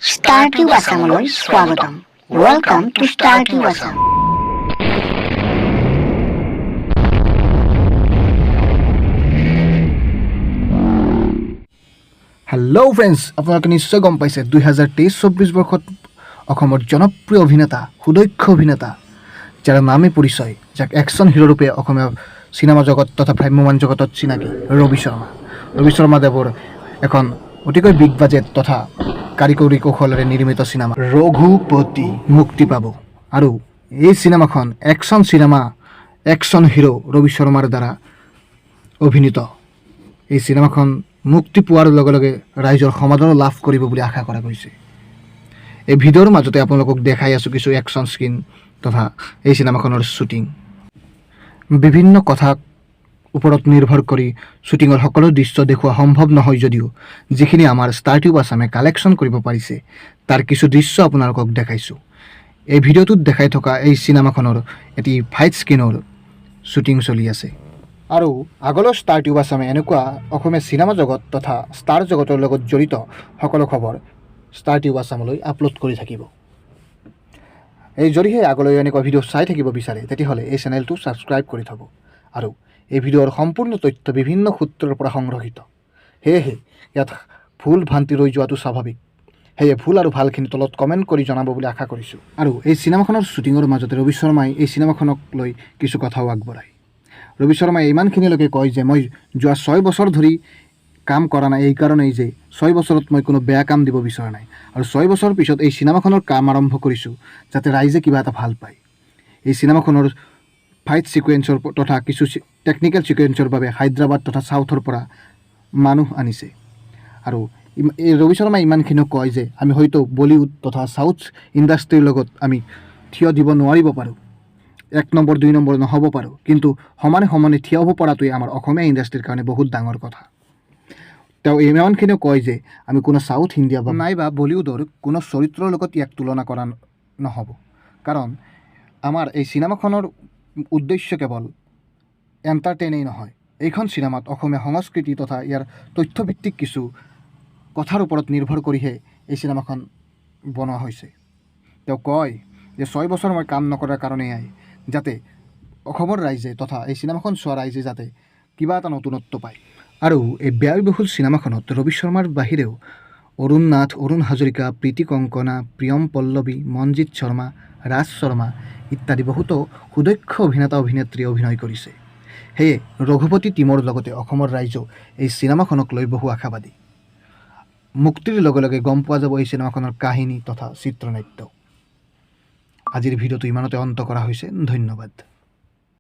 Star tube আছামলৈ স্বাগতম। Welcome to Star Tube Assam. Hello friends, আপোনালোকে নিশ্চয় গম পাইছে, 2023-24 বৰ্ষত অসমৰ জনপ্ৰিয় অভিনেতা, সুদক্ষ অভিনেতা, যাৰ নামে পৰিচয়, যাক একশ্যন হিৰোৰূপে অসমীয়া চিনেমা জগত তথা ভ্ৰাম্যমাণ জগতত চিনাকি, ৰবি শৰ্মা। ৰবি শৰ্মা দেৱৰ এখন অতিকৈ বিগ বাজেট তথা কাৰিকৰী কৌশলেৰে নিৰ্মিত চিনেমা ৰঘুপতি মুক্তি পাব আৰু এই চিনেমাখন action cinema, action hero Robi শৰ্মাৰ দ্বাৰা অভিনীত। এই চিনেমাখন মুক্তি পোৱাৰ লগে লগে ৰাইজৰ সমাদৰ লাভ কৰিব বুলি আশা কৰা গৈছে। এই ভিডিঅ'ৰ মাজতে আপোনালোকক দেখাই আছোঁ কিছু একশ্যন স্ক্ৰীন তথা এই চিনেমাখনৰ শ্বুটিং। বিভিন্ন কথাক ওপৰত নিৰ্ভৰ কৰি শ্বুটিঙৰ সকলো দৃশ্য দেখুওৱা সম্ভৱ নহয় যদিও যিখিনি আমাৰ ষ্টাৰ টিউব আছামে কালেকশ্যন কৰিব পাৰিছে, তাৰ কিছু দৃশ্য আপোনালোকক দেখাইছোঁ। এই ভিডিঅ'টোত দেখাই থকা এই চিনেমাখনৰ এটি ফাইট স্ক্ৰীনৰ শ্বুটিং চলি আছে। আৰু আগলৈ ষ্টাৰ টিউব আছামে এনেকুৱা অসমীয়া চিনেমা জগত তথা ষ্টাৰ জগতৰ লগত জড়িত সকলো খবৰ ষ্টাৰ টিউব আছামলৈ আপলোড কৰি থাকিব। এই যদিহে আগলৈ এনেকুৱা ভিডিঅ' চাই থাকিব বিচাৰে, তেতিয়াহ'লে এই চেনেলটো ছাবস্ক্ৰাইব কৰি থ'ব। আৰু এই ভিডিঅ'ৰ সম্পূৰ্ণ তথ্য বিভিন্ন সূত্ৰৰ পৰা সংগ্ৰহিত, সেয়েহে ইয়াত ভুল ভ্ৰান্তি ৰৈ যোৱাটো স্বাভাৱিক। সেয়ে ভুল আৰু ভালখিনি তলত কমেণ্ট কৰি জনাব বুলি আশা কৰিছোঁ। আৰু এই চিনেমাখনৰ শ্বুটিঙৰ মাজতে ৰবি শৰ্মাই এই চিনেমাখনক লৈ কিছু কথাও আগবঢ়ায়। ৰবি শৰ্মাই ইমানখিনিলৈকে কয় যে মই যোৱা 6 বছৰ ধৰি কাম কৰা নাই এইকাৰণেই যে 6 বছৰত মই কোনো বেয়া কাম দিব বিচৰা নাই আৰু 6 বছৰৰ পিছত এই চিনেমাখনৰ কাম আৰম্ভ কৰিছোঁ, যাতে ৰাইজে কিবা এটা ভাল পায়। এই চিনেমাখনৰ ফাইট ছিকুৱেঞ্চৰ তথা কিছু টেকনিকেল ছিকুৱেঞ্চৰ বাবে হায়দৰাবাদ তথা চাউথৰ পৰা মানুহ আনিছে। আৰু এই ৰবি শৰ্মাই ইমানখিনিও কয় যে আমি হয়তো বলিউড তথা চাউথ ইণ্ডাষ্ট্ৰীৰ লগত আমি থিয় দিব নোৱাৰিব পাৰোঁ, এক নম্বৰ দুই নম্বৰ নহ'ব পাৰোঁ, কিন্তু সমানে সমানে থিয় হ'ব পৰাটোৱে আমাৰ অসমীয়া ইণ্ডাষ্ট্ৰীৰ কাৰণে বহুত ডাঙৰ কথা। তেওঁ ইমানখিনিও কয় যে আমি কোনো চাউথ ইণ্ডিয়া বা নাইবা বলিউডৰ কোনো চৰিত্ৰৰ লগত ইয়াক তুলনা কৰা নহ'ব, কাৰণ আমাৰ এই চিনেমাখনৰ উদ্দেশ্য কেৱল এণ্টাৰটেইনেই নহয়। এইখন চিনেমাত অসমীয়া সংস্কৃতি তথা ইয়াৰ তথ্যভিত্তিক কিছু কথাৰ ওপৰত নিৰ্ভৰ কৰিহে এই চিনেমাখন বনোৱা হৈছে। তেওঁ কয় যে 6 বছৰ মই কাম নকৰাৰ কাৰণে এয়াই, যাতে অসমৰ ৰাইজে তথা এই চিনেমাখন চোৱা ৰাইজে যাতে কিবা এটা নতুনত্ব পায়। আৰু এই ব্যয়বহুল চিনেমাখনত ৰবি শৰ্মাৰ বাহিৰেও অৰুণ নাথ, অৰুণ হাজৰিকা, প্ৰীতি কংকনা, প্ৰিয়ম পল্লৱী, মনজিত শৰ্মা, ৰাজ শৰ্মা ইত্যাদি বহুতো সুদক্ষ অভিনেতা অভিনেত্ৰীয়ে অভিনয় কৰিছে। সেয়ে ৰঘুপতি টীমৰ লগতে অসমৰ ৰাইজেও এই চিনেমাখনক লৈ বহু আশাবাদী। মুক্তিৰ লগে লগে গম পোৱা যাব এই চিনেমাখনৰ কাহিনী তথা চিত্ৰনাট্য। আজিৰ ভিডিঅ'টো ইমানতে অন্ত কৰা হৈছে। ধন্যবাদ।